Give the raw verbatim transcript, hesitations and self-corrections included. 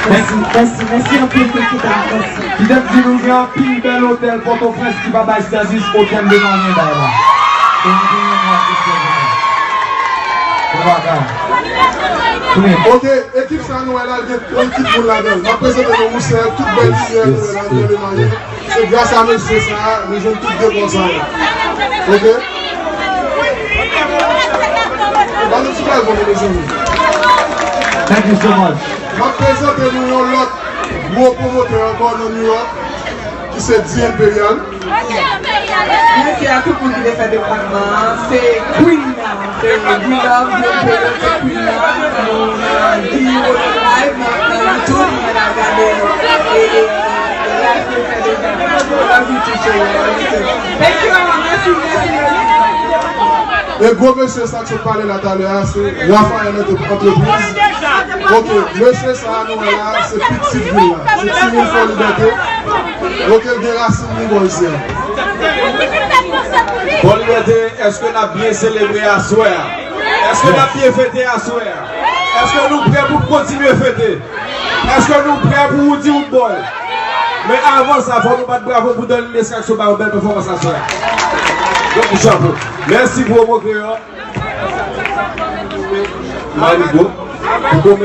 Mèsi, mèsi, mèsi anpil, mèsi, mèsi. Kite m di nou gen anpil bèl otèl Pòtoprens ki pa bay sèvis otèl de maryen bay la. E nou gen yon mwa pou fè. Bon bagay. Konnen. Ok, ekip sa nou wè la, l gen trant kit moun ladan l. M ap prezante nou Roussel, tout bèl limyè nou wè la, nou wè le maryen. Se gras a mesye sa a, nou jwenn tout dekò sa yo. Ok? Ban nou ti balkon, mezanmi. Thank you so much. M ap prezante nou yon lòt gwo pwomotè ankò nan New York, ki se The Imperial. Mèsi a tout moun ki te fè deplasman an. Se Queen nan. Se We Love The Imperial, se Queen nan. Nou nan D U Live, nan, nan YouTube, nou nan gade, e, e, e, live ke l fè deja. Love you too, chérie. Love you too. Thank you, mèsi, mèsi, mèsi. E gwo mesye sa k sot pale la talè a, se Raphaël Entreprise. Ok, mesye sa a nou wè la, se pitit vil la. Se timoun Fò Libète. Ok, l gen rasin li bò isi a. Fò Libète, èske n ap byen selebre aswè a? Èske n ap byen fete aswè a? Èske nou prè pou n kontinye fete? Èske nou prè pou Roody Roodboy? Men avan sa, fò nou bat bravo pou Danny Lescaq sot ba yon bèl pèfòmans aswè a. Yon kout chapo. Mèsi pou Omo Kreyòl. Marigo. Pou